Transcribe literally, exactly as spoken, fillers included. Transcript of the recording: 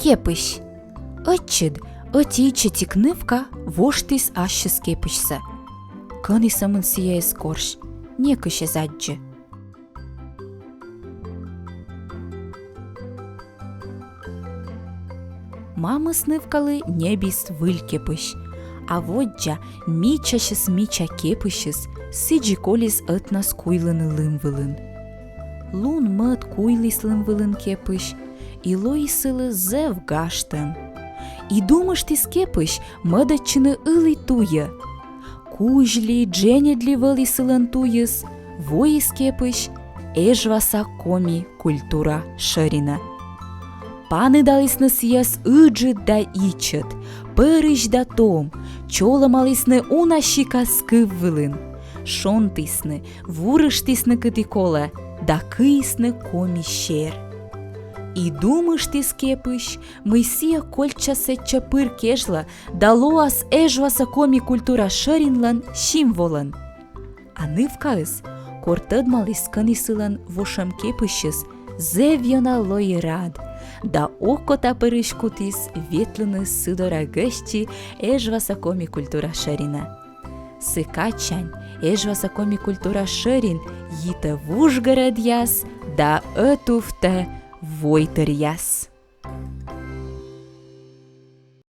Кепысь. Ӧтчыд ӧти ичӧтик нывка воштіс ассьыс кепысьсӧ. Кӧні сӧмын сійӧ эз корсь, некысь эз аддзы. Мамыс нывкалы ньӧбис выль кепысь, а воддза мичаысь мича кепысьыс сідзи колис ӧтнас куйлыны лым вылын. Лун-мӧд куйліс лым вылын кепысь, и лои сылы зэв гажтӧм. И думыштіс кепысь мӧдӧдчыны ылі туйӧ. Кузьлі-дженьыдлі вӧлі сылӧн туйыс, воис кепысь Эжваса коми культура шӧринӧ. Паныдалісны сійӧс ыджыд да ичӧт, пӧрысь да том, чолӧмалісны уна сикас кыв вылын, шонтісны, вурыштісны кыті колӧ да кыисны коми сер. И думыштіс кепысь, мый сійӧ кольччас сэтчӧ пыр кежлӧ да лоас Эжваса коми культура шӧринлӧн символӧн. А нывкаыс, кор тӧдмаліс, кӧні сылӧн вошӧм кепысьыс, зэв ёна лои рад да окотапырысь кутіс ветлыны сы дорӧ гӧсьтчыны Эжваса коми культура шӧринӧ. Сы кадсянь Эжваса коми культура шӧрин йитӧ вужгӧрӧдъяс да ӧтувтӧ войтыръяс.